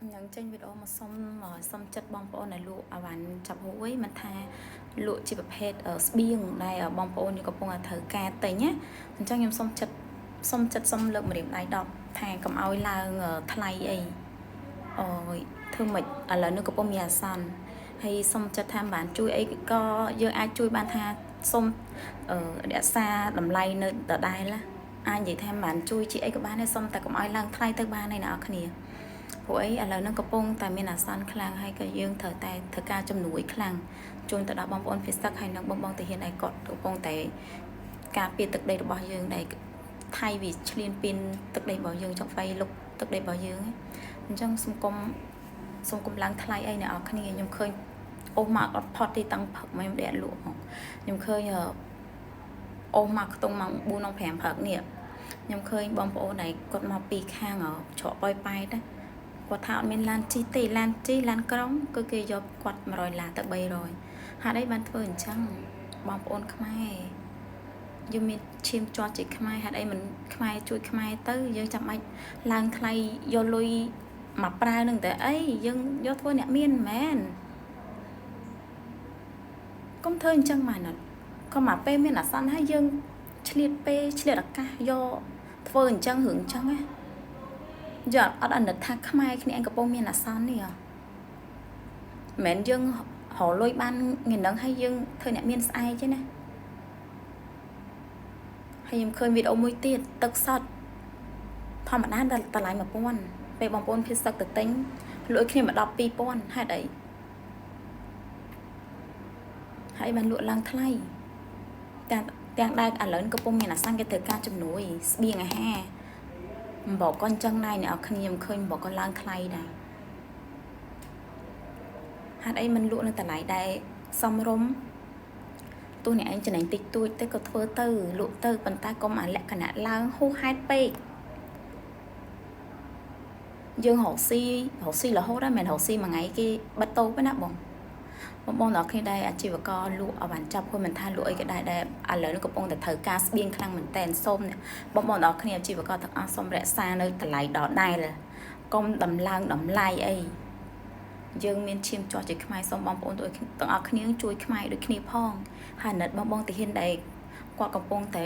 នឹងចេញវីដេអូមកសុំចិត្តបងប្អូនដែលលក់អីវ៉ាន់ចាប់ហួយមិនថាលក់ជាប្រភេទស្បៀងដែលបងប្អូនកំពុងតែត្រូវការទិញណាអញ្ចឹងខ្ញុំសុំចិត្តសុំចិត្តសុំលើកម្រាមដៃ10ថាកុំឲ្យឡើងថ្លៃអីអូយធ្វើម៉េចឥឡូវនេះកំពុងមានអាសន្នហើយសុំចិត្តថាមិនបានជួយអីក៏យើងអាចជួយបានថាសុំរក្សាតម្លៃនៅដដែលណាអាចនិយាយថាមិនបានជួយជាអីក៏បានដែរសុំតែកុំឲ្យឡើងថ្លៃទៅបានហើយអ្នកនរគ្នាព្រោះអីឥឡូវហ្នឹងកំពុងតែមានអាសន្នខ្លាំងហើយក៏យើងត្រូវតែធ្វើការជំនួយខ្លាំងជូនទៅដល់បងប្អូនភេសឹកហើយនិងបងបងទាហានឯគាត់កំពុងតែការពារទឹកដីរបស់យើងដែលថៃវាឈ្លានពានទឹកដីរបស់យើងចង់វាយលុកទឹកដីរបស់យើងអញ្ចឹងសុំគុំឡើងថ្លៃអីអ្នកនរគ្នាខ្ញុំឃើញអូសមកអត់ផុតទីតាំងផឹកមកខ្ញុំដេកលក់ហ្មងខ្ញុំឃើញអូសមកខ្ទង់ម៉ោង4ម៉ោង5ព្រឹកនេះខ្ញុំឃើញបងប្អូនដែលគាត់មកពីខាងច្រកប៉ោយប៉ែតណាគាត់ថាអត់មានឡានជិះទេឡានជិះឡានក្រុងគឺគេយកគាត់100ឡានទៅ300ហេតុអីបានធ្វើអញ្ចឹងបងប្អូនខ្មែរយើងមានឈាមជាប់ជាខ្មែរហេតុអីមិនខ្មែរជួយខ្មែរទៅយើងចាំបាច់ឡើងថ្លៃយកលុយមកប្រើនឹងតែអីយើងយកធ្វើអ្នកមានមិនមែនកុំធ្វើអញ្ចឹងបានអត់កុំមកពេលមានអាសន្នហើយយើងឆ្លៀតពេលឆ្លៀតឱកាសយកធ្វើអញ្ចឹងរឿងអញ្ចឹងណាយកអត់អាណិតថាខ្មែរគ្នាឯងកំពុងមានអាសន្ននេះមិនមែនយើងរកលុយបានថ្ងៃហ្នឹងហើយយើងធ្វើអ្នកមានស្អែកទេណាហើយខ្ញុំឃើញវីដេអូមួយទៀតទឹកសុទ្ធធម្មតាដល់តម្លៃ1000ពេលបងប្អូនភៀសសឹកទៅទិញលក់គ្នាមកដល់2000ហេតុអីហើយបានលក់ឡើងថ្លៃទាំងដែលឥឡូវកំពុងមានអាសន្នគេត្រូវការជំនួយស្បៀងអាហារអំបកក៏អញ្ចឹងដែរអ្នកនរគ្នាខ្ញុំឃើញអំបកក៏ឡើងថ្លៃដែរហេតុអីមិនលក់នៅតម្លៃដែរសមរម្យទោះអ្នកឯងចំណេញតិចតួចទៅក៏ធ្វើទៅលក់ទៅប៉ុន្តែកុំអាលក្ខណៈឡើងហួសហេតុពេកយើងរកស៊ីរកស៊ីរហូតដែរមិនរកស៊ីមួយថ្ងៃគេបិទតូបណាបងបងបងដល់គ្នាដែរអាជីវករលក់អីបានចាប់ហួយមិនថាលក់អីក៏ដែរដែរឥឡូវនេះកំពុងតែត្រូវការស្បៀងខ្លាំងមែនតែនសូមបងបងដល់គ្នាអាជីវករទាំងអស់សូមរក្សានៅតម្លៃដដែលកុំដំឡើងតម្លៃអីយើងមានឈាមជាប់ជាខ្មែរសូមបងប្អូនទាំងអស់គ្នាជួយខ្មែរដូចគ្នាផងហើយអាណិតបងបងទាហានដែលគាត់កំពុងតែ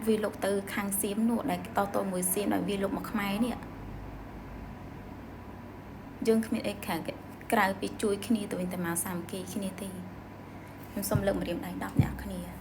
វាលុកទៅខាងសៀមនោះដែលតតមួយសៀមដែលវាលុកមកខ្មែរនេះយើងគ្មានអីខាងក្រៅពីជួយគ្នាទៅវិញទៅមកសាមគ្គីគ្នាទេខ្ញុំសូមលើកម្រាមដៃ10អ្នកគ្នា។